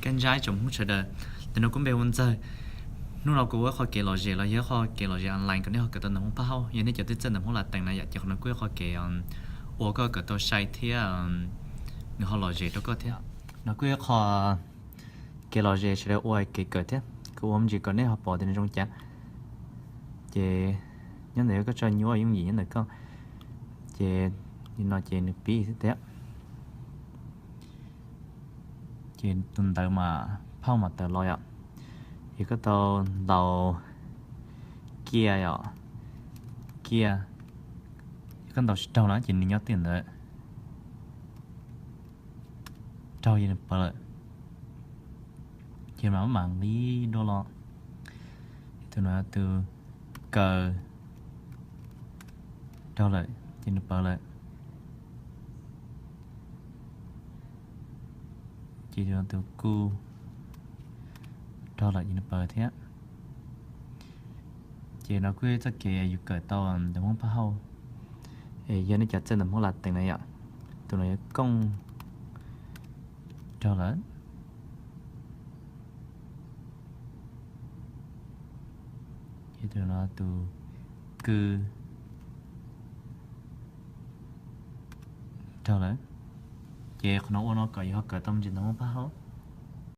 Kab ntsaib tsoom Hmoob sawv daws, ntawm no kuv npe hu Ntxawg. Hnub no kuv ua ib qho kev lom zem los yog ib qho kev lom zem online kom nej ho kawm tau ntawv Hmoob Phaj Hauj. Yog nej cov twb txawj ntawv Hmoob Latees na yom, ces qhov no kuj ib qho kev ua koj kawm tau sai thiab nws ho lom zem rau koj thiab. No kuj ib qho kev lom zem sawv daws ua kev kawm thiab, kuv ua me ntsis kom nej ho pom tias nws zoo cas. Ces nyob ntawm koj tso nyuaj yooj yim nyob ntawm koj. Ces li no ces nws pib xwb thiab. Ces tus ntawv mas phauj mas tawm los yom. Yog koj tau ntaus kiaj yom, kiaj, yog koj ntaus tsis raug na ces nws nyob twj ntawd, raug ces nws pawv lawm. Ces mas maj mam nqis dua los, tus no tus kaw, raug lawm ces nws pawv lawm. Ces tus no tus ku, raug lawm ces nws pawv thiab. Ces no kuj txoj kev yus kawm tau ntawv Hmoob Phaj Hauj. Es yog nej cov txawj ntawv Hmoob Latees na yom, tus no yog kooj, raug lawm. Ces tus no tus kw, raug lawm. Ces qhov no ua no kom yus ho kawm tau me ntsis ntawv Hmoob Phaj Hauj.